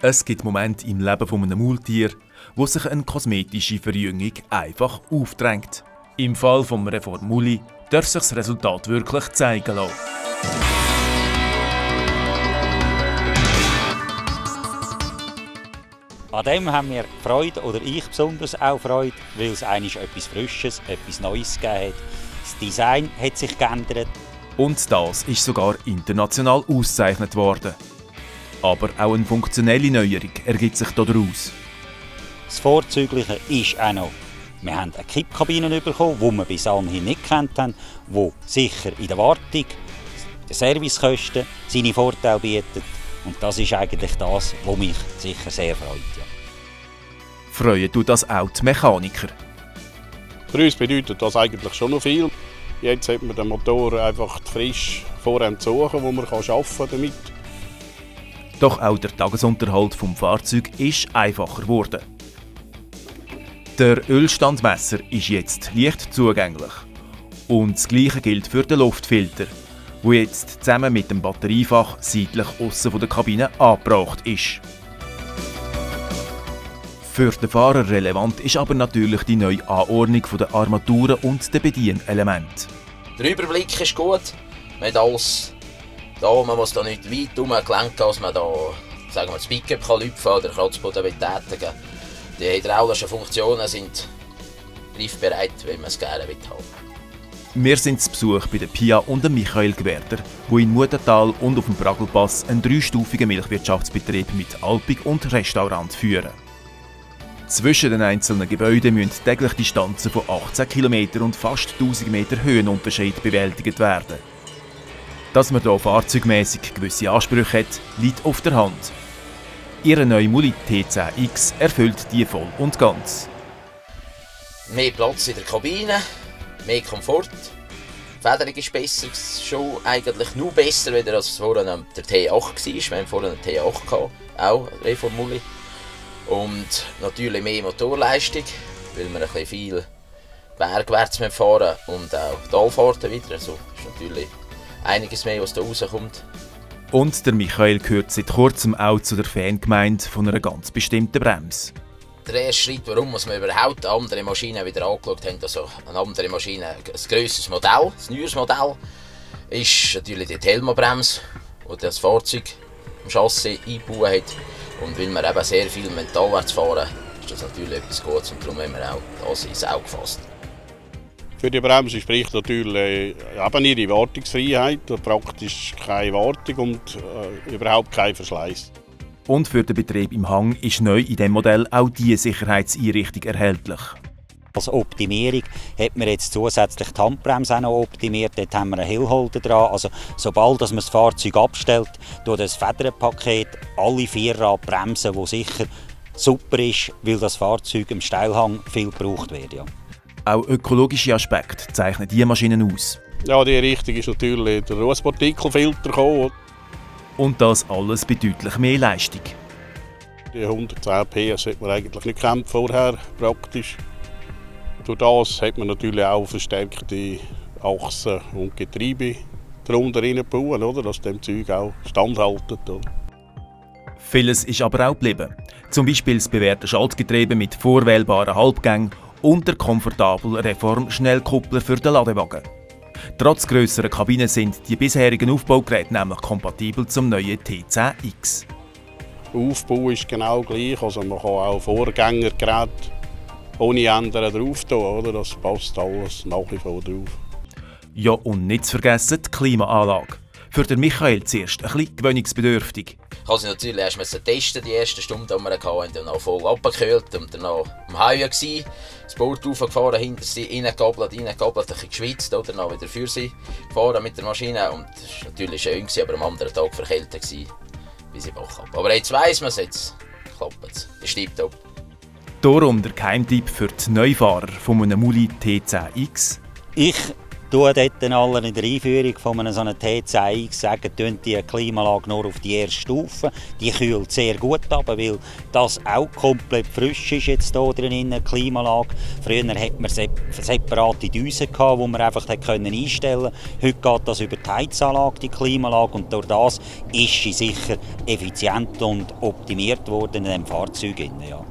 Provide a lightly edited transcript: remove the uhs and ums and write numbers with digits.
Es gibt Momente im Leben von einem Maultier, wo sich eine kosmetische Verjüngung einfach aufdrängt. Im Fall vom Reform Muli darf sich das Resultat wirklich zeigen lassen. An dem haben wir Freude, oder ich besonders auch Freude, weil es eigentlich etwas Frisches, etwas Neues gegeben hat. Das Design hat sich geändert. Und das ist sogar international ausgezeichnet worden. Aber auch eine funktionelle Neuerung ergibt sich daraus. Das Vorzügliche ist auch noch, wir haben eine Kippkabine bekommen, die wir bis anhin nicht gekannt haben, die sicher in der Wartung, den Servicekosten seine Vorteile bietet. Und das ist eigentlich das, was mich sicher sehr freut. Ja. Freuen tut das auch die Mechaniker. Für uns bedeutet das eigentlich schon noch viel. Jetzt hat man den Motor einfach frisch vor einem suchen, wo man arbeiten damit. Doch auch der Tagesunterhalt des Fahrzeugs ist einfacher geworden. Der Ölstandmesser ist jetzt leicht zugänglich. Und das Gleiche gilt für den Luftfilter, der jetzt zusammen mit dem Batteriefach seitlich aussen der Kabine angebracht ist. Für den Fahrer relevant ist aber natürlich die neue Anordnung der Armaturen und der Bedienelemente. Der Überblick ist gut. Man hat alles da, man muss da nicht weit herumgelenkt, dass man da, sagen wir, das Pickup lüpfen kann oder Kratzboden betätigen kann. Die hydraulischen Funktionen sind griffbereit, wenn man es gerne haben. Wir sind zu Besuch bei der Pia und dem Michael Gwerder, die in Mutental und auf dem Pragelpass einen dreistufigen Milchwirtschaftsbetrieb mit Alpik und Restaurant führen. Zwischen den einzelnen Gebäuden müssen täglich Distanzen von 18 km und fast 1000 Meter Höhenunterschied bewältigt werden. Dass man hier fahrzeugmässig gewisse Ansprüche hat, liegt auf der Hand. Ihre neue Muli T10X erfüllt die voll und ganz. Mehr Platz in der Kabine, mehr Komfort. Die Federung ist besser, schon eigentlich nur besser, als vorhin der T8 war. Wir haben vorhin einen T8 gehabt, auch Reform Muli. Und natürlich mehr Motorleistung, weil wir ein bisschen viel bergwärts fahren und auch Talfahrten wieder. Also ist natürlich einiges mehr, was da rauskommt. Und der Michael gehört seit kurzem auch zu der Fangemeinde von einer ganz bestimmten Bremse. Der erste Schritt, warum wir überhaupt andere Maschinen wieder angeschaut haben, also eine andere Maschine, ein grösseres Modell, ein neues Modell, ist natürlich die Telma-Bremse, die das Fahrzeug im Chassis eingebaut hat. Und weil wir eben sehr viel mentalwärts fahren, ist das natürlich etwas Gutes und darum haben wir auch das ins Auge gefasst. Für die Bremse spricht natürlich eben ihre Wartungsfreiheit, praktisch keine Wartung und überhaupt kein Verschleiß. Und für den Betrieb im Hang ist neu in diesem Modell auch diese Sicherheitseinrichtung erhältlich. Als Optimierung hat man jetzt zusätzlich die Handbremse auch noch optimiert. Dort haben wir einen Hillholder dran. Also, sobald man das Fahrzeug abstellt, durch das Federnpaket alle 4 Radbremsen, die sicher super ist, weil das Fahrzeug im Steilhang viel gebraucht wird. Ja. Auch ökologische Aspekte zeichnen diese Maschinen aus. Ja, die Richtung ist natürlich der Rußpartikelfilter gekommen. Und das alles bei deutlich mehr Leistung. Die 110 PS hat man eigentlich nicht gekämpft vorher praktisch. Durch das hat man natürlich auch verstärkte Achsen und Getriebe darunter reingebaut, oder, dass dem Zeug auch standhaltet. Vieles ist aber auch geblieben. Zum Beispiel das bewährte Schaltgetriebe mit vorwählbaren Halbgängen und der komfortable Reform-Schnellkuppler für den Ladewagen. Trotz grösserer Kabinen sind die bisherigen Aufbaugeräte nämlich kompatibel zum neuen T10X. Der Aufbau ist genau gleich, also man kann auch Vorgängergeräte ohne Ändern drauf tun, oder? Das passt alles nach wie vor drauf. Ja, und nicht zu vergessen die Klimaanlage. Für den Michael zuerst ein bisschen gewöhnungsbedürftig. Ich musste natürlich erst testen, die ersten Stunden, die wir hatten, dann voll abgekühlt und dann am Highway gsi, das Boot raufgefahren, hinter sie reingekabelt, ein bisschen geschwitzt, oder dann wieder für sie gefahren mit der Maschine und das war natürlich schön, aber am anderen Tag verkältet bis ich Bach ab. Aber jetzt weiss man es, jetzt klappt es, ist tipptopp. Darum der Geheimtipp für die Neufahrer von einem Muli T10X. Ich tue dort alle in der Einführung von einem so einem TC1 sagen, tun die Klimaanlage nur auf die erste Stufe. Die kühlt sehr gut ab, weil das auch komplett frisch ist jetzt hier drin in der Klimaanlage. Früher hatten wir separate Düsen, die man einfach einstellen konnte. Heute geht das über die Heizanlage, die Klimaanlage, und durch das ist sie sicher effizient und optimiert worden in diesem Fahrzeug. Ja.